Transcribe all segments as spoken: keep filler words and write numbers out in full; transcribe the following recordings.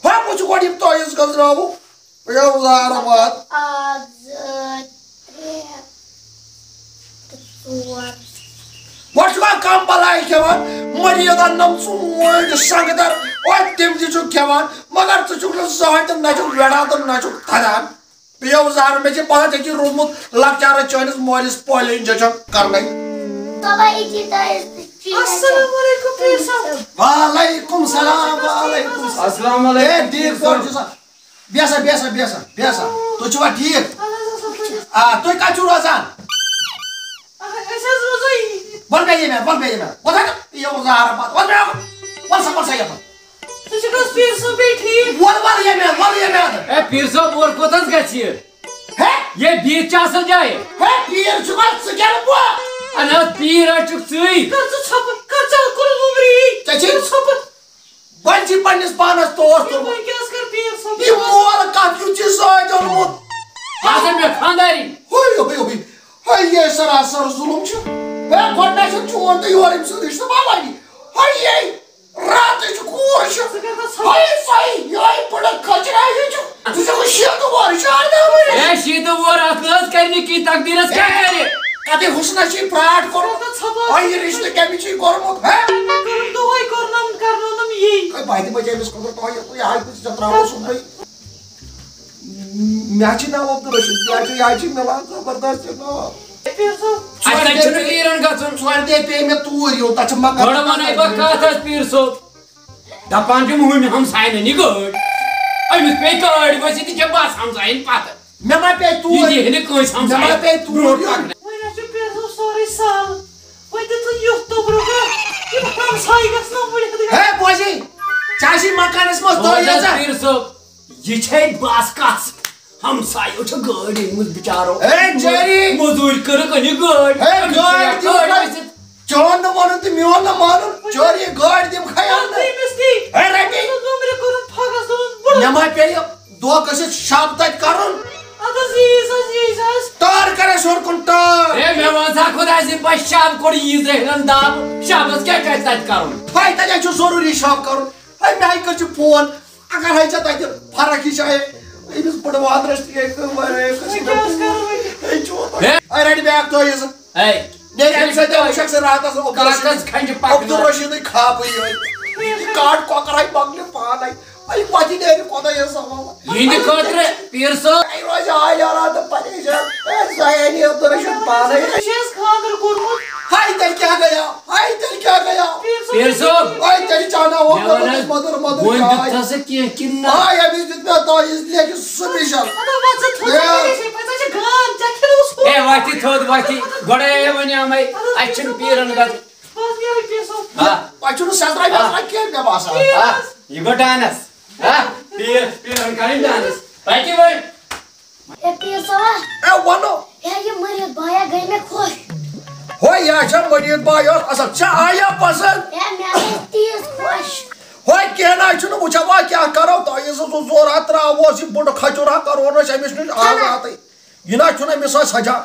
ہۄپھ وٕچھ گۄڈٕ یِم تۄہہِ یُس گٔنٛزراوُکھ۔ یہِ اوس زارٕ واد۔ اکھ، زٕ، ترٛےٚ تہٕ ژور۔ گۄڈٕ چھُکھ اکھ کم بلاے کھٮ۪وان، مٔریٖد اَننَم ژوٗنٛٹھۍ سنٛگتر، اور تِم تہِ چھُکھ کھٮ۪وان، مگر ژٕ چھُکھ نہٕ زٕہٕنۍ تہٕ نہ چھُکھ وٮ۪ڑان تہٕ نہ چھُکھ تھدان۔ پیٚیو زارٕ، مےٚ چھِ پانہٕ ژےٚ چھِ روٗدمُت لۄکچارَس چٲنِس مٲلِس polio injection کرنَے۔ بابا، یہِ چھی تۄہہِ چھی السلام علیکم، پیٖر صٲب۔ وعلیکم سلام، وعلیکم سلام۔ السلام علیکم، اے، ٹھیٖک پٲٹھۍ چھُ سا؟ بیٚہہ سا، بیٚہہ سا، بیٚہہ سا، بیٚہہ سا۔ تُہۍ چھِوا ٹھیٖک؟ اہن حظ، اصٕل پٲٹھۍ۔ آ، تُہۍ کَتہِ چھِو روزان؟ اہن، أسۍ حظ روزو یہِ۔ وَل مےٚ ییٚمہِ اَتھٕ، وَل مےٚ ییٚمہِ اَتھٕ۔ وَل سا، یہِ اوس زارٕ پَتہٕ۔ وَل مےٚ اَتھٕ۔ وَل سا، وَل سا یَپَتھ۔ ژٕ چھُکھ حظ پیٖر صٲب بیٚیہِ ٹھیٖک؟ وَل، وَل ییٚمہِ اَتھٕ، وَل ییٚمہِ اَتھٕ۔ اے پیٖر صٲب، اور کوٚت حظ گژھِ یہِ؟ ہے؟ یے بِہِتھ چھِ اَصٕل جایہِ۔ ہے، پیٖر چھُکھ حظ ژٕ کِنہٕ بہٕ؟ اَہَن حظ، پیٖر حظ چھُکھ ژٕے۔ کر ژٕ ژھۄپہٕ، کر ژٕ اَتھ کُن وُمبری۔ ژےٚ چھے کر ژٕ ژھۄپہٕ۔ وۄنۍ چھِ پننِس پانس توس یہِ تُلمُت۔ وۄنۍ کیٛاہ حظ کر پیٖر صٲب؟ یہِ مول کتھ کیُتھ چھُ زٲدۍ اوٚنمُت؟ یہِ ہسا مےٚ خانٛدارِنۍ۔ ہُے، ہُے، ہُے۔ ہے، یہِ سراسر ظُلُم چھُ۔ ہے، گۄڈٕ نہ چھُ چون تہٕ یورٕ أمۍ سُنٛد رِشتہٕ ما لگہِ۔ ہے، یے راتٕچ کوٗر چھِ۔ ژٕ کر تَس ژھۄپہٕ؟ ہے، سۄے، یِہوٚے بٕڑٕ کھٔچراے ہیوٗ چھُ۔ ژٕ چھُکھ شیٖتہٕ وُہُر، یہِ چھُ ارداہ وُہُر۔ ہے، شیٖتہٕ وُہُر، اَتھ نہٕ حظ کرِ نہٕ کِہیٖنۍ، تقدیٖرس کیٛاہ کرِ؟ کتہِ حُسنا چھُے فراڈ کوٚرمُت؟ ژٕ کر تَس ژھۄپہٕ؟ ہے، یہِ رِشتہٕ کٔمِس چھُے کوٚرمُت؟ ہے؟ کٔرٕن دۄہے کوٚرنم، کرنوونم یی۔ ہے، بہٕ تہِ بچے أمِس خٲطرٕ تۄہہِ، یہِ ہاے کُس ژےٚ ترٛاوو سُمبٕے۔ مےٚ چھِ ناو عبدالرشید، مےٚ چھِ، یہِ چھِ مِلان زبردست یہِ ناو۔ پیٖر صٲب۔ اَسہِ چھُنہٕ پیٖرن گژھُن۔ ژورِ دۄہہِ پیٚیہِ مےٚ توٗرۍ یُن، تَتھ چھِ مکان۔ گۄڈٕ وَنَے بہٕ کَتھ حظ پیٖر صٲب۔ دَپان چھِم ہُمہِ ہمساینہِ نہِ گٲڑۍ۔ أمِس پیٚیہِ گٲڑۍ ؤسِتھ، یہِ چھےٚ بَس ہمساین پَتہٕ۔ مےٚ ما پیٚیہِ یہِ توٗرۍ؟ دِیہِ نہٕ کٲنٛسہِ یہِ ما ہمسایَس پیٚیہِ توٗرۍ برونٛٹھ یُن؟ پَکنہٕ۔ وۄنۍ حظ چھُ پیٖر صٲب سورُے سہل۔ وۄنۍ دیُتُن یُتھ توٚبرُک، یِم ہمسایہِ گژھن ؤنِتھ۔ ہے بوزی، ژےٚ آسی مکانس منٛز بوز دٲیِتھ حظ ژےٚ۔ پیٖر صٲب، یہِ چھے بس کس۔ ہمسایو چھِ گٲڑۍ أنمٕژ بِچارو۔ ہے جیری۔ مٔزوٗرۍ کٔرٕکھ أنِکھ گٲڑۍ۔ ہے أمِس گٲڑۍ چھِ دِمہٕ گٲڑۍ کھا؟ ؤسِتھ۔ چون نہٕ وَنُن تہٕ میون نہٕ مانُن۔ چوری گٲڑۍ دِمہٕ کھا اَننہٕ؟ أمِس تہِ۔ ہے رَٹی۔ أمِس دوٚپ مےٚ کوٚرُن پھَکَس دوٚپُن بُڑٕ۔ مےٚ ما پیٚیہِ دۄہ گٔژھِتھ شب تَتہِ کَرُن؟ اَدٕ حظ ییٖز حظ، ییٖز حظ۔ ٹٲر کَرٮ۪س ہیوٚر کُن ٹٲر۔ ہے مےٚ وَن سا خۄداے سٕنٛدۍ پٲٹھۍ شب کوٚر ییٖز رٔہلن دب۔ شبس کیٛاہ چھُ اَسہِ تَتہِ کَرُن؟ ہے تَتہِ حظ چھُ ضروٗری شب کَرُن۔ ہے مےٚ ہَے کٔرۍ زِ فون۔ اگر ہے ژےٚ تَتہِ فرق ہِش آیے، أمِس بٕڑٕ وانٛدرَس تہِ گٔے کٲم، واریاہ قٕسم۔ وۄنۍ کیٛاہ حظ کَرو وۄنۍ؟ ہے چون ہے۔ ہے رَٹہِ بیٛاکھ تٲویٖز۔ ہے۔ نیرِ اَمہِ سۭتۍ وٕچھَکھ ژٕ راتَس عبدالرشیٖد۔ کاغذ کھنٛجہِ پَکناو۔ عبدالرشیٖدٕے خوابٕے یوت۔ یہِ کاٹھ کۄکَر ہے مۄکلہِ پانَے۔ ہے وۄتہِ نیرِ خۄدایَس حوالہٕ۔ یِہِنٛدِ خٲطرٕ پیٖر صٲب۔ ہے روزِ حالیارا تہٕ پریشان۔ ہے زَیانی عبدالرشیٖد پانَے۔ أسۍ چھِ اَسہِ خانٛدر کوٚرمُت۔ ہے تیٚلہِ کیٛاہ گٔیو؟ ہے تیٚلہِ کیٛاہ گٔیو؟ پیٖر صٲب۔ پیٖر صٲب۔ ہے تیٚلہِ چاناوہوکھ مےٚ وَن حظ، مَدُر مَدُر وۄنۍ چاے۔ دیُت ژٕ کینٛہہ کِنہٕ نہ؟ ہے أمِس دیُت مےٚ تۄہہِ اِس لیکھِ سُہ مِشَن۔ اَدٕ وۄتھ ژٕ تھوٚد ہے۔ ژٕ کیٛاہ چھے؟ وۄتھ ژٕ چھِ گان، ژےٚ کھیوٚو سُہ۔ ہے وۄتھِ تھوٚد وۄتھِ، گۄڈَے وَنیٛامَے، اَسہِ چھِنہٕ پیٖرَن گژھُن۔ بَس نیرٕ پیٖر صٲب۔ آ۔ تۄہہِ چھُو نہٕ سٮ۪زرا وٮ۪زرا کینٛہہ مےٚ باسان۔ آ، یہِ گوٚو ڈانَس۔ آ، پیٖر، پیٖرَن کَرٕنۍ ڈانَس۔ پَکہِ وۄنۍ۔ اے پیٖر صٲبا۔ اے وَنو۔ اے یہِ مٔریٖد بایا گٔے مےٚ خۄش۔ ہو، یہِ چھا مٔریٖد بایا اَصٕل؟ ژےٚ آیا پَسنٛد؟ اے مےٚ گٔے تیٖژ خۄش۔ ہو، کینٛہہ نہ حظ چھُنہٕ، وٕچھو وۄنۍ کیٛاہ کَرو، تۄہہِ یُس سُہ زورا ترٛاووس، یہِ بُڈٕ کھچُر ہا کَرون أسۍ أمِس نِش آزادٕے۔ یہِ نہ چھُنہٕ أمِس سۭتۍ سَجان۔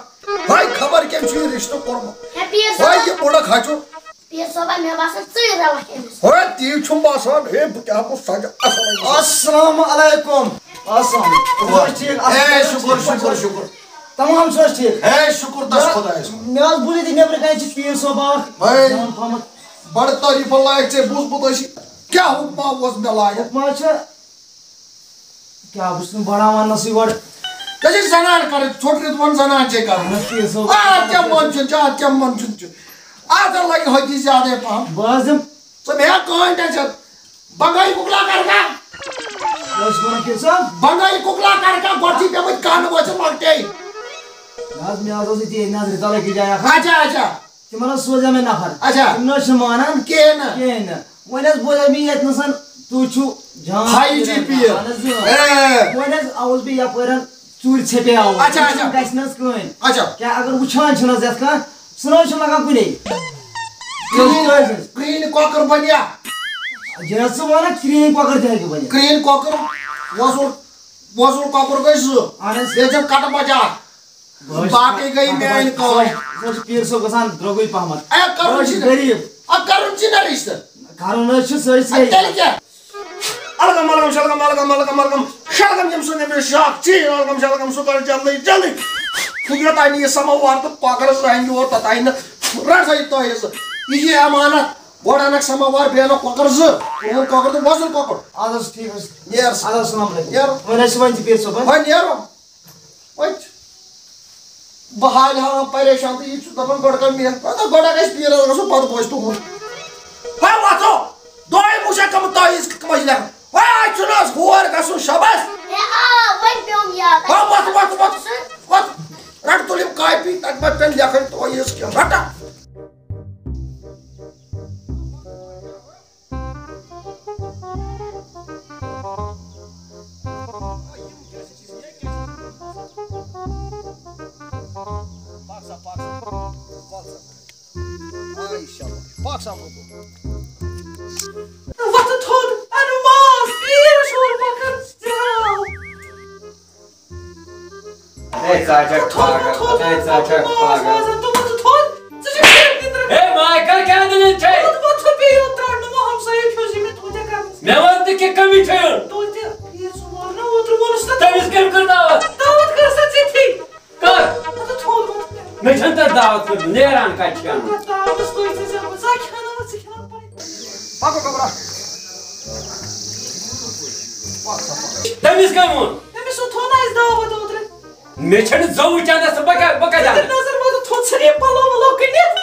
ہاے خبر کٔمۍ چھُ یہِ رِشتہٕ کوٚرمُت۔ ہے پیٖر ہاے صٲب۔ یہِ بُڈٕ کھچُر۔ پیٖر صٲبا، مےٚ باسان ژٕے رَلَکھ أمِس۔ ہے تی چھُم باسان، ہے بہٕ کیٛاہ گوٚژھ سَجان اَصٕل أمِس۔ السلام علیکم۔ السلام علیکم۔ تُہۍ چھِو حظ ٹھیٖک؟ اَصٕل ہے پٲٹھۍ؟ شُکُر، شُکُر، شُکُر۔ تَمام چھِو حظ ٹھیٖک؟ ہے شُکُر تَس مےٚ، خۄدایَس کُن۔ مےٚ حظ بوٗزِو تُہۍ نیٚبرٕ کَنہِ چھِ پیٖر صٲب اَکھ۔ ہے۔ جان محمد۔ بڑٕ تعریٖف لایق ژےٚ بوٗزمُت ٲسی۔ کیٛاہ حُکما اوس مےٚ لایق؟ حُکما چھِ، کیٛاہ بہٕ چھُس نہٕ بڑاوان نہ سُے گۄڈٕ۔ ژےٚ چھے زنان کرٕنۍ، ژھوٚٹرِتھ وَن زنان چھے کرٕنۍ۔ اہن حظ، تی حظ۔ آ، کیٛاہ منٛد چھُن چھُ، آ، کیٛاہ منٛد چھُن چھُ۔ آ، ژےٚ لگہِ ہوٚتی زیادَے پہم۔ بہٕ حظ دِمہٕ۔ ژٕ مےٚ کٕہٕنۍ ٹٮ۪نشن۔ بنگٲلۍ کُکلا کر کا؟ کیٛاہ حظ چھُ وَنان کیٛاہ سا؟ بنگٲلۍ کُکلا کر کا، گۄڈٕ چھِ پیٚمٕتۍ کَن ؤسِتھ لۄکٹے۔ نہ حظ، مےٚ حظ اوس ییٚتی نظرِ تَل أکِس جایہِ اَکھ۔ اچھا، اچھا۔ تِمن حظ سوزیو مےٚ نفر۔ اچھا۔ تِم نہ حظ چھِنہٕ مانان کِہیٖنۍ نہٕ۔ کِہیٖنۍ نہٕ۔ وۄنۍ حظ بوزیو مےٚ ییٚتہِ نَسَن تُہۍ چھِو جان ہاے جی پیٖر۔ اہن حظ، اۭں۔ اے۔ وۄنۍ حظ آوُس بہٕ یَپٲرۍ ژوٗرِ ژھیٚپے آوُس۔ اچھا، اچھا۔ گژھِ نہٕ حظ کٕہٕنۍ۔ اچھا۔ کیٛاہ اگر وٕچھان چھِنہٕ حظ یَتھ کانٛہہ، سُہ نہ حظ چھُنہٕ لگان کُنے۔ کرٛہِنۍ، کرٛہِنۍ کۄکر بنیا۔ یہِ حظ ژٕ وَنان کرٛہِنۍ کۄکر تہِ ہیٚکہِ بٔنِتھ۔ کرٛہِنۍ کۄکر وۄزُل۔ وۄزُل کۄکُر گٔے زٕ۔ اہن حظ۔ بیٚیہِ چھَم کَٹہٕ بَچہٕ اَکھ۔ بہٕ حظ چھُس باقٕے گٔے کَٹہٕ میٛانہِ بَچہٕ۔ کٲم۔ بہٕ حظ چھُس پیٖر صٲب گژھان درٛوٚگُے پَہمَتھ۔ اے، کَرُن بہٕ حظ چھُس چھِنہٕ۔ غریٖب۔ آ، کَرُن چھِنہٕ رِشتہٕ۔ کَرُن حظ چھُ سٲرسٕے۔ اے، تیٚلہِ کیٛاہ؟ الگم، الگم، شلگم، الگم، الگم، الگم، شلگم، ییٚمہِ سُنٛد أمِس شاکھ چھِ، الگم، شلگم، سُہ کَرِ جلدی، جلدی۔ یوٚتام یہِ سَماوار تہٕ کۄکرَس رَنہِ یور، توٚتام نہٕ رَٹھ سا یہِ تۄہہِ زٕ۔ یہِ چھِ اَمانَت۔ گۄڈٕ اَنَکھ سَماوار، بیٚیہِ اَنَکھ کۄکَر زٕ۔ پرٛون کۄکَر تہٕ وۄزُل کۄکُر۔ اَدٕ حظ، ٹھیٖک حظ چھُ۔ نیر سا۔ اَدٕ حظ، السلام علیکُم۔ نیر۔ وۄنۍ حظ چھِ وۄنۍ تہِ پیٖر صٲب، ہہ؟ وۄنۍ نیرو۔ وۄنۍ چھِ بہٕ حالہِ ہاوان پریشان تہٕ یہِ چھُ دَپان، "گۄڈٕ کَر مےٚ۔" مطلب، گۄڈٕ اَگر اَسہِ پیٖرَس گژھو، پَتہٕ بوزِ تُہُنٛد۔ ہا، وۄتھو۔ دۄہَے وٕچھان کَم تعویٖذ کَم ٲسۍ لیکھان۔ وۄنۍ آز چھُنہٕ حظ ہور گژھُن شبَس۔ ہے، آ، وۄنۍ پیوٚم یاد۔ ہا، وۄتھ، وۄتھ، وۄتھ، وۄتھ۔ رَٹ تُل یِم کاپی، تَتہِ ما پٮ۪ن لیکھٕنۍ تعویٖذ کینٛہہ۔ رَٹا۔ پَک سا، پَک سا، وَل سا۔ آے شاباش، پَک سا، وَل۔ وۄتھٕ تھوٚد، اَنہٕ ماز، پیٖر شور مۄکھن زیو۔ ہے، ژٕ ہا چھَکھ تھوٚد، پاگل، تھوٚد، ہے، ژٕ ہا چھَکھ ماز، پاگل۔ ماز، تہٕ وۄتھٕ تھوٚد، ژٕ چھُکھ صرف نِندرٕ۔ ہے، مایکل، کیٛاہ دٔلیٖل چھے؟ تھوٚد وۄتھٕ بیٚیہِ یوت ترٛٹھ نہٕ مےٚ ہمسایو کھیوٚو زِ مےٚ تھوٚد کیٛاہ کَرُن؟ مےٚ وَن تہٕ کہِ کٔمی چھے یُن؟ تُہۍ تہِ پیٖر صٲب ووٚن نہ اوترٕ ووٚنُس نہ۔ تٔمِس کٔمۍ کٔر دعوت؟ دعوت کٔر سا ژےٚ تھی؟ کر؟ مطلب، تھوٚد ووٚن۔ مےٚ چھَنہٕ تَتھ دعوت کٔرمٕژ، نیران کَتہِ چھِ اَنُن؟ مطلب، دعوتَس تُہۍ تہِ زٮ۪وٕ، ژٕ کھٮ۪ناوَتھ، ژٕ کھٮ۪ناوَتھ پَنٕنۍ۔ پَکو، گوٚبرا۔ تٔمِس کٔمۍ ووٚن؟ تٔمِس ووٚن، تھوٚو نہ اَسہِ دعوت اوترٕ۔ مےٚ چھَنہٕ زوٚوُے چَندَس تہٕ بہٕ کَتہِ، بہٕ کَتہِ اَنہٕ؟ نظر وَتہٕ تھوٚد ژھٕنہِ یہِ پَلو وَلو کٔڑِتھ۔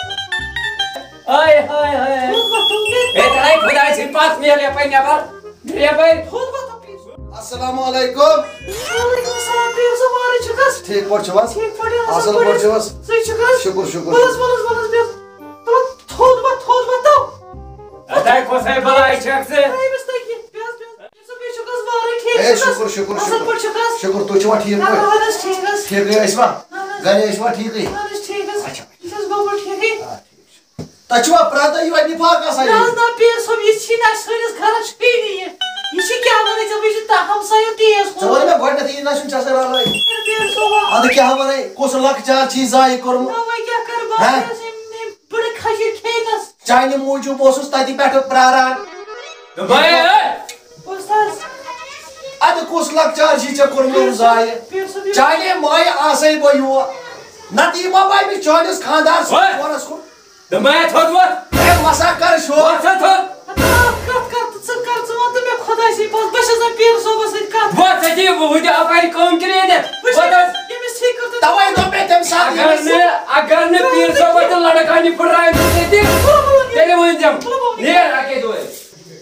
آے، ہاے، ہاے۔ تھوٚد وَتھ تھوٚد مےٚ۔ ہے، تَلَے خۄداے سٕنٛدۍ پَتھ نیرٕ یَپٲرۍ نٮ۪بَر۔ نیرٕ یَپٲرۍ۔ تھوٚد وَتھ تھوٚد۔ السلام علیکم۔ وعلیکم السلام، پیٖر صٲب، وارٕ چھُکھ حظ؟ ٹھیٖک پٲٹھۍ چھِو حظ؟ ٹھیٖک پٲٹھۍ حظ، اَصٕل اَصٕل پٲٹھۍ پٲٹھۍ۔ چھِو حظ؟ ژٕے چھُکھ حظ؟ شُکُر، شُکُر، وَلہٕ حظ، شُکُر۔ وَلہٕ حظ، وَلہٕ حظ، بیٚہہ۔ تُلہٕ تھوٚد وَتھ، تھوٚد وَتھ، تَو۔ اَدٕ ہاے خۄداے بَلاے چھَکھ ژٕ۔ ترٛٲیمِس تٔکی۔ بیٚہہ حظ، بیٚہہ حظ۔ پیٖر صٲب، بیٚہہ چھُکھ حظ وارٕ؟ ٹھیٖک ہے، چھُکھ حظ؟ شُکُر، شُکُر، اَصٕل شُکُر۔ پٲٹھۍ چھُکھ حظ؟ شُکُر، تُہۍ چھِوا ٹھیٖک پٲٹھۍ؟ اَہَن حظ، ٹھیٖک حظ۔ ٹھیٖکٕے ٲسِوا؟ اَہَن حظ۔ گَرِ ٲسِوا ٹھیٖکٕے؟ اَہَن حظ، ٹھیٖک حظ۔ اچھا۔ یہِ چھَس گوٚمُت ٹھیٖکٕے؟ آ، ٹھیٖک چھُ۔ تۄہہِ چھُوا پرٛٮ۪تھ دۄہ یِہوٚے نِفاق آسان نہ ییٚتہِ؟ حظ، نہ، پیٖر صٲب، یہِ چھِی نہٕ اَسہِ سٲنِس گَرَس چھُے نہٕ یہِ۔ یہِ چھِ کیٛاہ وَنان ژےٚ، یہِ چھِ تا-، ہمسایو تیز ژٕ وَن کوٚرمُت۔ مےٚ گۄڈٕنٮ۪تھ، یہِ نہ چھُنہٕ ژےٚ سۭتۍ رَلٲنی۔ پیٖر صٲبا۔ اَدٕ کیٛاہ وَنَے؟ کُس لۄکچار چھُے ضایع کوٚرمُت؟ نہ، وۄنۍ کیٛاہ کَرٕ بہٕ؟ ہہ؟ یۄس أمۍ، أمۍ بٕڑٕ کھَجر کھے نَس۔ چانہِ موٗجوٗب اوسُس تَتہِ پٮ۪ٹھٕ پرٛاران۔ دوٚپمَے، ہے! اوس حظ۔ اَدٕ کُس لۄکچار چھُے ژےٚ کوٚرمُت ضایع؟ پیٖر صٲب، یہِ چانے مایہِ آسَے بہٕ یور۔ نَتہٕ یِمہٕ ہا بہٕ أمِس چٲنِس خانٛدار سٕنٛدِس وۄتھ۔ کورَس کُن۔ دوٚپمَے، ہے، تھوٚد وۄتھ۔ ہے، وۄتھ سا کَر شور۔ وۄتھ سا تھوٚد۔ ہتا اَکھ کَتھ کَر تہٕ ژٕ کَر، ژٕ وَن تہٕ مےٚ خۄداے سٕنٛدۍ پَتھ، بہٕ چھَس نہٕ پیٖر صٲبَس سۭتۍ کَتھ۔ وۄتھ سا دِ، بہٕ ہُہ تہِ اَپارِ کٲم کِنہٕ ییٚتٮ۪تھ۔ بہٕ چھَس وۄتھ حظ۔ ییٚمِس ٹھیٖک کٔر تہٕ تَوَے دوٚپ مےٚ تَمہِ ساتہٕ اگر ییٚمِس نہٕ، اگر نہٕ پیٖر صٲبَس تہٕ لَڑکہٕ ہَنہِ پھٕٹرایَن ژٕ تہِ، تیٚلہِ ؤنۍ زٮ۪م۔ نیر اَکے دۄہَے۔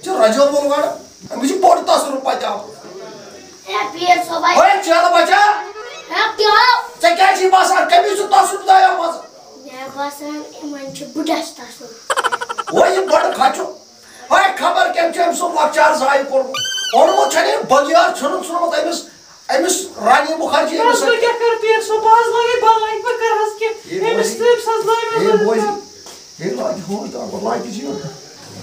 چھُ رجو وول گۄڈٕ، أمِس چھُ بوٚڑ تصرُف پَتہٕ آمُت۔ اے پیٖر صٲبا۔ ہے چیلہٕ بچا۔ ہے کیٛاہ؟ ژےٚ کیٛازِ چھُے باسان کٔمِس چھُ تصرُف دایو منٛز؟ مےٚ باسان یِمن چھُ بُڈس تصرُف۔ وۄنۍ یہِ بڑٕ کھچُک۔ ہے خبر کٔمۍ چھُ أمۍ سُنٛد لۄکچار ضایع کوٚرمُت۔ اوٚنمُت چھَنہٕ أمۍ بٔغیار، ژھُنُن ژھُنمُت أمِس، أمِس رانی مُخرجی أمِس بہٕ سۭتۍ۔ کیٛاہ کَرٕ پیٖر صٲب؟ بہٕ حظ لایے بَلاے، بہٕ کَرٕ حظ کیٛاہ؟ ہے أمِس بوزِ، تٔمۍ سُہ حظ لایہِ مےٚ ہے بوزِ۔ ہے لایہِ ہُہ تہِ اَکھ لایہِ تہِ چھِ یہِ۔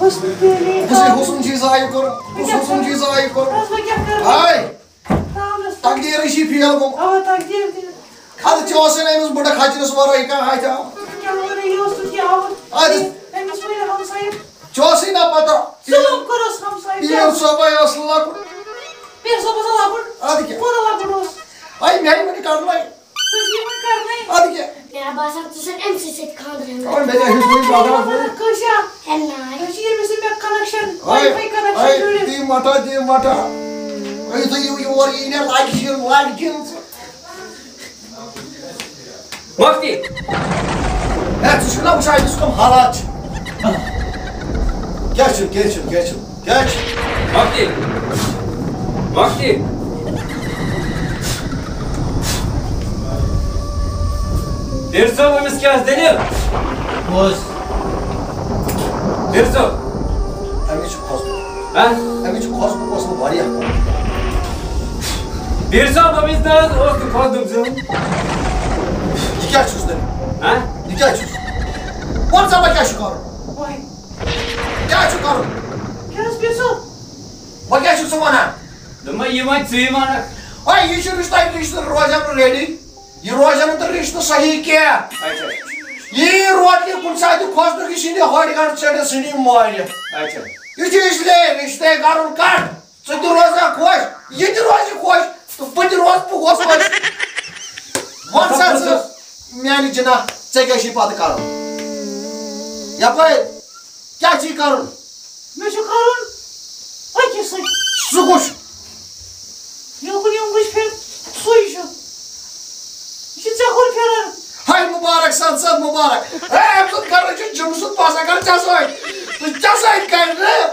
حسن تیٚلہِ۔ کُس حسن چیٖز آیہِ کوٚر؟ کُس حسن چیٖز آیہِ کوٚر؟ حظ وۄنۍ کیٛاہ کَرٕ؟ آے۔ ترٛاونَس۔ تقدیٖرٕے چھِ فیل گوٚمُت۔ اَوا، تقدیٖر تہِ۔ اَدٕ ژےٚ اوسُے نہٕ أمِس بُڈٕ کھچرِس وَرٲے کانٛہہ اَتہِ آمُت۔ کیٛاہ وَنان، یہِ اوس نہٕ کینٛہہ آمُت۔ اَدٕ أمِس ؤنِو ہمسایہِ۔ ژےٚ اوسُے نہ پَتہ۔ ظُلُم کوٚرُس ہمسایہِ پٮ۪ٹھ۔ پیٖر صٲبَے اوس لۄکُٹ۔ پیٖر صٲب اوس لۄکُٹ۔ اَدٕ کیٛاہ؟ کوٗتاہ لۄکُٹ اوس؟ اَے مےٚ وَنہِ کَرنَے۔ ژٕ چھُکھ یِوان کرنَے۔ اَدٕ کیٛاہ؟ مےٚ باسان، ژٕ چھُکھ أمۍ سٕے سۭتۍ خانٛدر ہٮ۪نَے۔ اَوَے مےٚ کیٛاہ ہیوٚچھ وۄنۍ پَگاہ وۄنۍ؟ کٲنٛسہِ ہا؟ ہے نہ۔ مےٚ چھُ ییٚمِس سۭتۍ مےٚ connection، اَے، Wi-Fi connection اَے، جُڑِتھ۔ دی مَٹا، دی مَٹا۔ اَے، تُہۍ یِیِو یور، یی نہ لَگہِ شِن، لَگہِ شِن۔ مۄختی۔ ہے، ژٕ چھُکھ نہ وٕچھان، أمِس کٕم حالات چھِ؟ کیٛاہ چھُ، کیٛاہ چھُ، کیٛاہ چھُ؟ کیٛاہ چھُ؟ مۄختی۔ مۄختی۔ پیٖر صٲب، أمِس کیٛاہ ٲس دٔلیٖل؟ بوز۔ پیٖر صٲب۔ أمِس چھُ کھوژُن۔ ہہ؟ أمِس چھُ کھوژُن، کھوژُن واریاہ کم۔ پیٖر صٲب، أمِس نہ حظ اوس نہٕ کھوژُن زٕہٕنۍ۔ یہِ کیٛاہ چھُس دٔلیٖل؟ ہہ؟ یہِ کیٛاہ چھُس؟ وَن سا، وۄنۍ کیٛاہ چھُ کَرُن؟ وۄنۍ۔ کیٛاہ چھُ کَرُن؟ کیٛاہ حظ پیٖر صٲب؟ وۄنۍ کیٛاہ چھُکھ ژٕ وَنان؟ دوٚپمَے، یہِ وۄنۍ ژٕے وَنَکھ۔ ہے، یہِ چھُ رِشتہٕ، یہِ رِشتہٕ روزِ نہٕ ریڈی۔ یہِ روزِ نہٕ تہٕ رِشتہٕ صحیح کینٛہہ۔ اچھا۔ یی روزِ نہٕ کُنہِ ساتہٕ تہِ کھوژنُک، یہِ ژھٕنہِ ہورِ گنٛڈ ژٔٹِتھ، ژھٕنہِ مورِ۔ اچھا۔ یہِ چھُ اس لیے رِشتے کرُن کٹ۔ ژٕ تہِ روزکھ خۄش، یہِ تہِ روزِ خۄش، تہٕ بہٕ تہِ روزٕ، بہٕ گوس خۄش۔ وَن سا ژٕ، میانہِ جناح، ژےٚ کیٛاہ چھُے پتہٕ کرُن؟ یپٲرۍ کیٛاہ چھُے کرُن؟ مےٚ چھُ کرُن أکِس سۭتۍ۔ سُہ کُس چھُ؟ یوکُن یِم وٕچھ پھِر، سُے چھُ۔ یہِ چھُ ژےٚ کُن پھِران۔ ہاے مُبارک، سَتھ سَتھ مُبارک۔ ہے، أمۍ سُنٛد خرٕچ چھُ جِم سُنٛد پونٛسہٕ اگر ژےٚ سۭتۍ، تہٕ ژےٚ سۭتۍ کرِ نہٕ۔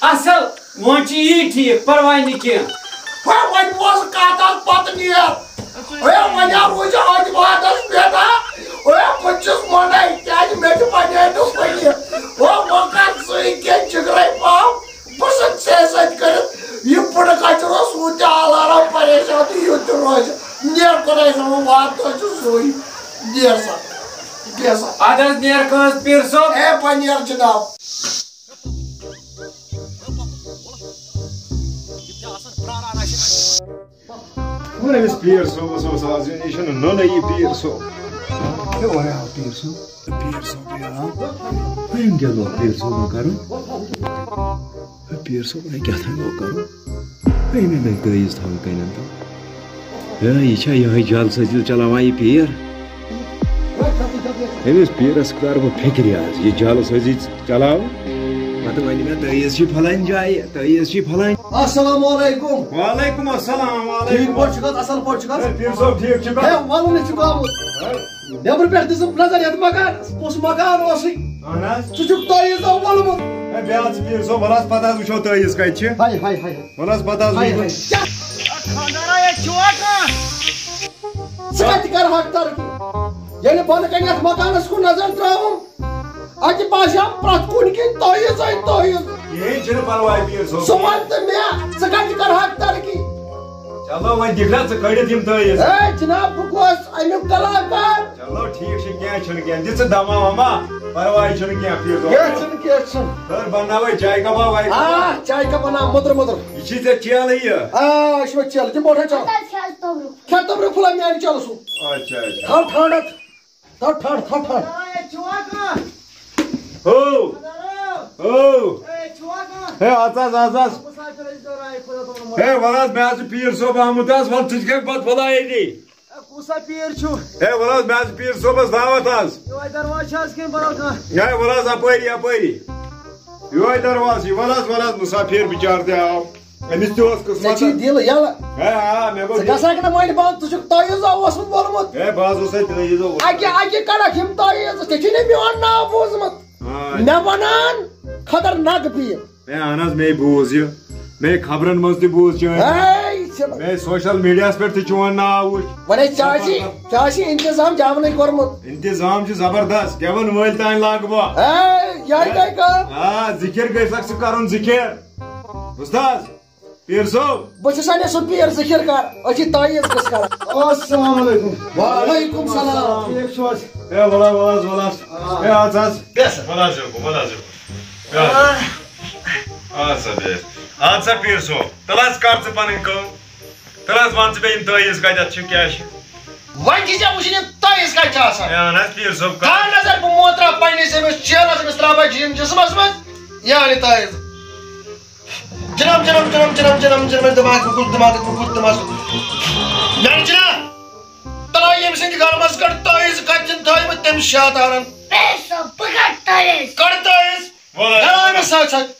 اصل، وۄنۍ چھُ یی ٹھیٖک، پرواے نہٕ کینٛہہ۔ ہے، وۄنۍ بوز کتھ اکھ پتہٕ نیر۔ ہے، وۄنۍ ہا روٗزِ أتھۍ وعدس پٮ۪ٹھ ہا۔ ہے، بہٕ چھُس وَنَے، کیٛازِ مےٚ تہِ بنے نہٕ وُنہِ۔ ہے، وۄنۍ کر ژٕے کینٛہہ جِگرے پہم۔ بہٕ چھُس ژےٚ سۭتۍ کٔرِتھ۔ یہِ پُڑٕ کچرٕ اوس وُنہِ تہِ آلارا پریشان تہٕ یُتھ تہِ روزِ۔ نیر خۄداے صٲب، واتہٕ تۄہہِ چھُ سُے۔ نیر سا۔ نیر سا۔ اَدٕ حظ نیر کٲنٛسہِ پیٖر صٲب۔ ہے، بہٕ نیر جناب۔ وۄنۍ أمِس پیٖر صٲبَس اوس آز یُن، یہِ چھُنہٕ نوٚنُے یہِ پیٖر صٲب۔ ہے، وۄنۍ آو پیٖر صٲب۔ پیٖر صٲب، ہے، آ۔ وۄنۍ أمۍ کیٛاہ لوگ پیٖر صٲبَن کَرُن؟ ہے، پیٖر صٲب، وۄنۍ کیٛاہ تام لوگ کَرُن؟ ہے، أمۍ لٲگۍ تٲویٖز تھاوٕنۍ کَنٮ۪ن تہٕ۔ ہے، یہِ چھا یِہوٚے جعل سٲزی چلاوان یہِ پیٖر؟ أمِس پیٖرَس کَرٕ بہٕ فِکرِ آز، یہِ جعل سٲزی چلاو۔ پَتہٕ وَنہِ مےٚ، تٲویٖز چھِ فلٲنۍ جایہِ، تٲویٖز چھِ فلٲنۍ۔ السلام علیکم۔ وعلیکم السلام، وعلیکم۔ ٹھیٖک پٲٹھۍ چھُکھ حظ؟ اَصٕل پٲٹھۍ چھُکھ حظ؟ ہے، پیٖر صٲب، ٹھیٖک چھُکھ حظ؟ ہے، وَلہٕ نہٕ چھُکھ آمُت۔ ہے۔ نٮ۪برٕ پٮ۪ٹھ دِژٕم نظر یَتھ مکانَس، کُس مکان اوسُے؟ اَہَن حظ۔ ژٕ چھُکھ تٲویٖز وَلہٕ ووٚنمُت۔ ہے، بیٚہہ حظ ژٕ پیٖر صٲب، وَلہٕ حظ پَتہٕ حظ وٕچھو تٲویٖز کَتہِ چھِ۔ ہاے، ہاے، ہاے، ہاے۔ وَلہٕ حظ پَتہٕ حظ ہاے، وٕچھو۔ ہاے۔ کیٛاہ؟ خانٛدارا، ییٚتہِ چھُوا کانٛہہ؟ ژٕ کَتہِ کَرٕ ہاکھ ترقی؟ ییٚلہِ بۄنہٕ کَنہِ یَتھ مکانَس کُن نظر ترٛاوُم، اَتہِ باسیٛو پرٛٮ۪تھ کُنہِ کِنۍ تٲویٖزَے تٲویٖز۔ کِہیٖنۍ چھُنہٕ پَرواے، پیٖر صٲب۔ ژٕ وَن تہٕ مےٚ، ژٕ کَتہِ کَرٕ ہاکھ ترقی؟ چلو، وۄنۍ دِکھ نا ژٕ کٔڑِتھ یِم تٲویٖز۔ ہے جِناب، بہٕ گوس اَمیُک کلاکار۔ چلو، ٹھیٖک چھُ، کینٛہہ چھُنہٕ کینٛہہ۔ دِ ژٕ دَما وَما، پَرواے چھُنہٕ کینٛہہ، پیٖر صٲب۔ کینٛہہ چھُنہٕ، کینٛہہ چھُنہٕ۔ خٲر، بَناوَے چاے کَپا وایہِ۔ آ، چاے کَپ بَناو، مٔدٕر مٔدٕر۔ یہِ چھی ژےٚ چیلہٕ یہِ۔ آ، یہِ چھِ مےٚ چیلہٕ، دِم برونٛٹھَے چاے۔ ہَتہٕ حظ کھٮ۪س توٚبرُک۔ کھٮ۪تھ توٚبرُک پھُلا میٛانہِ چیلہٕ سُہ۔ اچھا، اچھا۔ تھاو ٹھانٛڈَتھ۔ تھاو ٹھانٛڈ، تھاو ٹھانٛڈ۔ اے، چھُوا کانٛہہ؟ ہو۔ خانٛدارو۔ ہو۔ اے، چھُوا کانٛہہ؟ ہے، اَژ حظ، اَژ حظ۔ مُسافِر ٲسۍ دوران، خۄدا تِمَن ہے، وَلہٕ حظ، مےٚ حظ چھُ پیٖر صٲب آمُت حظ، وَلہٕ ژٕ تہِ کھٮ۪کھ بَتہٕ پھوٚلہ ییٚتی۔ اے، کُس سا پیٖر چھُ؟ ہے، وَلہٕ حظ، مےٚ حظ چھُ پیٖر صٲبَس دعوت حظ۔ یِہوٚے دروازٕ چھِ حظ کِنہٕ بدل کانٛہہ؟ ہے، وَلہٕ حظ، اَپٲری، اَپٲری۔ یِہوٚے دروازٕ چھِ، وَلہٕ حظ، وَلہٕ حظ، مُسافِر بِچار تہِ آو۔ أمِس تہِ اوس ژےٚ قٕسمت۔ چھُے دِل یَلہٕ۔ ہے، آ، مےٚ گوٚو ژٕ دِل۔ گژھکھ نہٕ وۄنۍ بنٛد، ژٕ چھُکھ تٲویٖز اوسمُت ووٚنمُت۔ ہے، بہٕ حظ اوسَے تٲویٖز اوسمُت۔ اَکہِ، اَکہِ کَڑَکھ یِم تٲویٖز، ژےٚ چھُے نہٕ میون ناو بوٗزمُت۔ آ۔ مےٚ وَنان خطرناک پیٖر۔ ہے، اہن حظ، مے بوٗز یہِ۔ مے خبرن منٛز تہِ بوٗز چٲنۍ۔ ہے، یہِ چھِ مے سوشل میڈیاہَس پٮ۪ٹھ تہِ چون ناو وٕچھ۔ وۄنۍ ہے ژےٚ آسی، ژےٚ آسی انتظام جاونٕے کوٚرمُت۔ انتظام چھُ زبردست، گٮ۪وَن وٲلۍ تانۍ لاگہٕ بہٕ۔ ہے، یہِ ہے گٔے کٲم۔ آ، ذِکِر گژھکھ ژٕ کَرُن، ذِکِر۔ اُستاد، پیٖر صٲب۔ بہٕ چھُس سا نہٕ سُہ پیٖر ذِکِر کَر، أسۍ چھِ تٲویٖز قٕصہٕ کَران۔ السلام علیکم۔ وعلیکم السلام۔ ٹھیٖک چھِو حظ؟ ہے، وَلہٕ حظ، وَلہٕ حظ، وَلہٕ حظ۔ آ۔ ہے، اَژ حظ۔ بیٚہہ سا۔ وَلہٕ حظ، یوکُن، وَلہٕ حظ، یوکُن۔ آ۔ اَدٕ سا، بیٚہہ۔ اَدٕ سا، پیٖر صٲب، تَلہٕ حظ، کَر ژٕ پَنٕنۍ کٲم۔ تَلہٕ حظ، وَن ژٕ مےٚ، یِم تٲویٖز کَتٮ۪تھ چھِ، کیٛاہ چھِ؟ وۄنۍ چھِ ژےٚ وٕچھِنۍ، یِم تٲویٖز کَتہِ چھِ آسان؟ ہے، اَہَن حظ، پیٖر صٲب، کَر؟ تھاو نظر، بہٕ موترا پنٛنِس أمِس چیلَس، أمِس ترٛاوٕ بہٕ جِن جِسمَس منٛز، یہِ اَنہِ تٲویٖز۔ جِناب، جِناب، جِناب، جِناب، جِناب، جِناب، دٮ۪ماغ کُن، دٮ۪ماغ کُن، دٮ۪ماغ کُن۔ میٛانہِ جِناب، تَلہٕ ییٚمہِ سٕنٛدِ گَرٕ منٛز کَڑ تٲویٖز، کَتہِ چھِنہٕ تھٲومٕتۍ تٔمِس شیطانَن؟ پیسو، بہٕ کَڑٕ تٲویٖز۔ کَڑ تٲویٖز۔ وَلہٕ حظ۔ کَر أمِس سۭتۍ سۭتۍ۔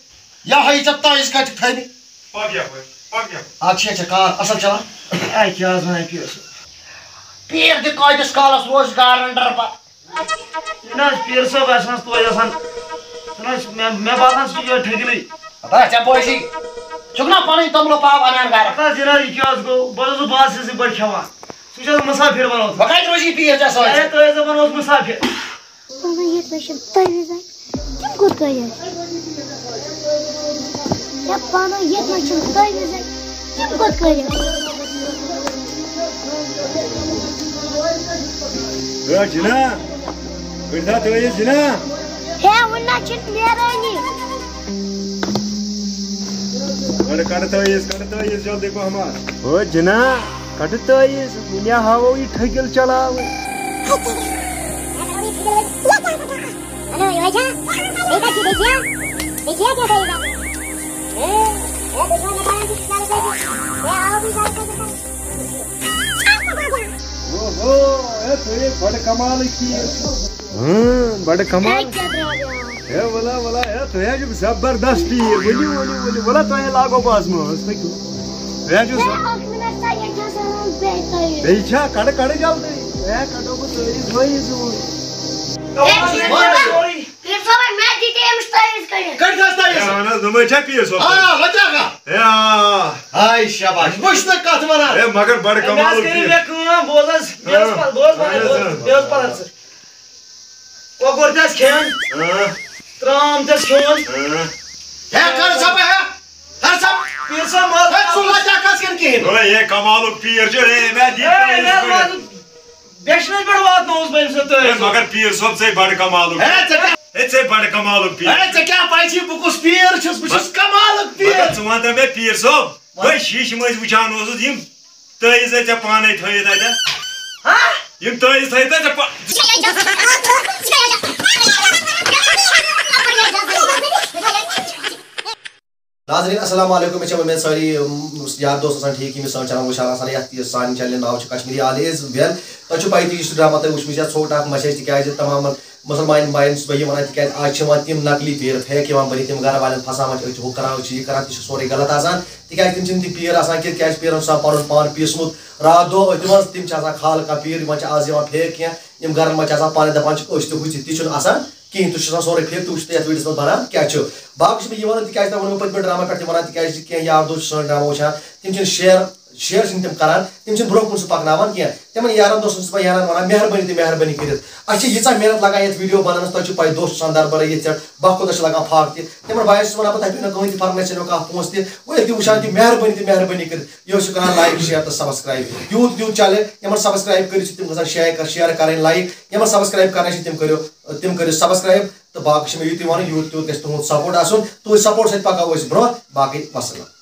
یا ہاے ژےٚ تٲویٖز کَتہِ چھِکھ تھٲومٕتۍ؟ پَکھ یَپٲرۍ، پَکھ یَپٲرۍ۔ اَتھ چھِ ژےٚ کار اَصٕل چَلان؟ اے، کیٛاہ حظ وَنان پیٖر صٲب؟ پیٖر تہِ کۭتِس کالَس روزِ گارَنٹَر پَتہٕ؟ یہِ نہ حظ پیٖر صٲب آسہِ نہٕ حظ توتہِ آسان۔ یہِ نہ حظ مےٚ، مےٚ باسان سُہ چھُ یِہوٚے ٹھٔگنٕے۔ ہتا ژےٚ بٲسی، چھُکھ نا پَنٕنۍ توٚملہٕ پاو اَنان گَرٕ؟ ہتا حظ، یہِ نہ حظ، یہِ کیٛاہ حظ گوٚو؟ بہٕ حظ اوسُس بازرَس یِتھ پٲٹھۍ کھٮ۪وان۔ سُہ چھُ حظ مُسافِر بَنومُت۔ وۄنۍ کَتہِ روزی پیٖر ژےٚ سۭتۍ؟ اے، تُہۍ حظ دَپان اوس مُسافِر۔ مگر ییٚتہِ نَے چھِنہٕ تٲویٖزَے۔ تِم کوٚت گٔیَس؟ ہے پانہٕ ییٚتہِ نَے چھِنہٕ تٲویٖزَے۔ تِم کوٚت گٔیَس؟ ہے جِنا، کٔڑۍ تھا تٲویٖز جِنا۔ ہے وُنہِ نَے چھِنہٕ نیرٲنی۔ اَدٕ کَڑٕ تٲیٖز، کَڑٕ تٲیٖز جلدی پَہمَتھ۔ او جِنا، کَڑٕ تٲیٖز، وٕنہِ ہاوو یہِ ٹھٔکِل چلاوٕنۍ۔ ہیلو، یہِ چھا؟ بیٚیہِ کَتہِ چھِ؟ بیٚیہِ چھا؟ بیٚیہِ چھا کینٛہہ تٲیٖز اَتھ؟ ہے، ہے، تُہۍ چھِوا مےٚ کَران تہِ؟ اوہو، ہے، تُہۍ ہے بَڑٕ کمالٕکۍ چیٖز۔ ہاں، بَڑٕ کمال۔ ہے، وَلا، وَلا، ہے، تُہۍ حظ چھِو زبردست پیٖر۔ ؤلِو، ؤلِو، ؤلِو، وَلا، تۄہہِ لاگو بہٕ آزمٲژ، پٔکِو۔ تُہۍ حظ چھِو زب-، بیٚیہِ چھا؟ کَڑٕ، کَڑٕ جلدی۔ ہے، کَڑو بہٕ تٲیٖز وٲیٖز اوٗرۍ۔ پیٖر صٲبَن مےٚ دِتۍ أمِس تٲیٖز کٔڑِتھ۔ کٔڑۍ کھس تٲیٖز۔ ہے، اَہَن حظ، دوٚپمَے چھا پیٖر صٲب؟ آ، وۄنۍ کیٛاہ کَتھ؟ ہے، آ۔ ہاے شاباش، وٕچھ نہٕ کَتھ وَنان۔ ہے، مگر بَڑٕ ہے، مےٚ حظ کمالُک کٔرِو پیٖر۔ مےٚ کٲم، بوز حظ، مےٚ حظ آ۔ پَتہٕ، بوز وۄنۍ، اَہَن حظ، بوز، آ۔ مےٚ حظ پَتہٕ ژٕ۔ کۄکُر تہِ حظ کھیوٚن، آ۔ ترٛام تہِ حظ کھیوٚن۔ آ۔ ہے، کر سا بہٕ، ہے، کر سا۔ پیٖر صٲب، مَہ حظ ہے، ژٕ وَتھ کَتھ کَتھ کِنہٕ کِہیٖنۍ؟ ہے، یہِ کمالُک پیٖر چھُ، ہے، مےٚ دِتۍ ہے، تٲیٖز مےٚ کٔڑِتھ۔ وَتھ بیٚچھِ نہٕ حظ پٮ۪ٹھ واتنووُس بہٕ أمِس سۭتۍ ہے، تٲیٖز۔ مگر پیٖر صٲب، ژے بَڑٕ کمالُک۔ ہے، ژےٚ کیٛاہ؟ ہے، ژے بَڑٕ کمالُک پیٖر۔ ہے، ژےٚ کیٛاہ پَے چھِ بہٕ کُس پیٖر چھُس؟ بہٕ چھُس کمالُک پیٖر۔ مگر ژٕ وَن تہٕ مےٚ، پیٖر صٲب، بہٕ شیٖشہِ مٔنٛزۍ وٕچھان اوسُس، یِم تٲیٖز ژےٚ پانے تھٲیِتھ اَتٮ۪ن؟ ہا؟ یِم تٲیٖز تھٲیِتھ ژےٚ پا-، ناظرین، السلام علیکم۔ مےٚ چھےٚ وۄمید سٲری، یِم یار دوس آسان ٹھیٖک، یِم یہِ سٲنۍ channel وٕچھان آسان، یَتھ یہِ سانہِ channel ناو چھُ کشمیٖری آل ایز ویل۔ تۄہہِ چھُو پَیی تہِ، یہِ چھُ ڈرامہ تۄہہِ وٕچھمُت یا ژھوٚٹ اَکھ message، تِکیٛازِ تمام مسلمان بایَن چھُس بہٕ یہِ وَنان، تِکیٛازِ آز چھِ یِوان تِم نقلی پیٖر، fake یِوان بٔنِتھ، تِم گَرٕ والٮ۪ن پھَساوان چھِ، أسۍ چھِ ہُہ کَران، أسۍ چھِ یہِ کَران، تہِ چھُ سورُے غلط آسان، تِکیٛازِ تِم چھِنہٕ تِم پیٖر آسان کینٛہہ، تِکیٛازِ پیٖرَن چھُ آسان پَنُن پان پیٖسمُت راتھ دۄہ أتھۍ منٛز، تِم چھِ آسان خال کانٛہہ پیٖر، یِمَن چھِ آز یِوان fake کینٛہہ، یِم گَرَن منٛز چھِ آسان پانَے دَپان چھِکھ، أسۍ تہِ ہُہ تہِ، تہِ چھُنہٕ آسان کِہیٖنۍ، تُہۍ چھِو آسان سورُے fake، تُہۍ وٕچھِو تُہۍ یَتھ videoس منٛز بَنان کیٛاہ چھُ۔ باقٕے چھُس بہٕ یہِ وَنان، تِکیٛازِ تۄہہِ ووٚنمو پٔتمہِ ڈرامہ پٮ۪ٹھ تہِ وَنان، تِکیٛازِ کینٛہہ یار دوس چھِ سٲنۍ ڈرامہ وٕچھان، تِم چھِنہٕ share، share چھِنہٕ تِم کَران، تِم چھِنہٕ برونٛہہ کُن سُہ پَکناوان کینٛہہ۔ تِمَن یارَن دوستَن چھُس بہٕ یارَن وَنان، مہربٲنی تہٕ مہربٲنی کٔرِتھ، اَسہِ چھِ ییٖژاہ محنت لَگان یَتھ video بَناونَس، تۄہہِ چھُو پَے، دۄہ چھُ آسان دَربَرٕ ییٚتہِ ژےٚ، باہ کوٗتاہ چھِ لَگان فاقہٕ تہِ۔ تِمَن بایَن چھُس وَنان بہٕ، تۄہہِ پیٚیہِ نہٕ کٕہٕنۍ تہِ فرق، نہ ژےٚ نِیو کانٛہہ پونٛسہٕ تہِ، گوٚو ییٚلہِ تُہۍ وٕچھان تہِ، مہربٲنی تہٕ مہربٲنی کٔرِتھ یہِ اوس یہِ کَران like، share تہٕ subscribe، یوٗت یوٗت چَلہِ، یِمَن subscribe کٔرِتھ چھِ تِم گژھان share کَر-، share کَرٕنۍ، like، یِمَن subscribe کَرٕنۍ چھِ تِم کٔرِو، تِم کٔرِو subscribe۔ تہٕ باقٕے چھِ مےٚ یُتُے وَنُن، یوٗت تیوٗت گژھِ تُہُنٛد support آسُن، تُہٕنٛدِ support سۭتۍ پَکو أسۍ برونٛہہ۔ باقٕے وَسَلام۔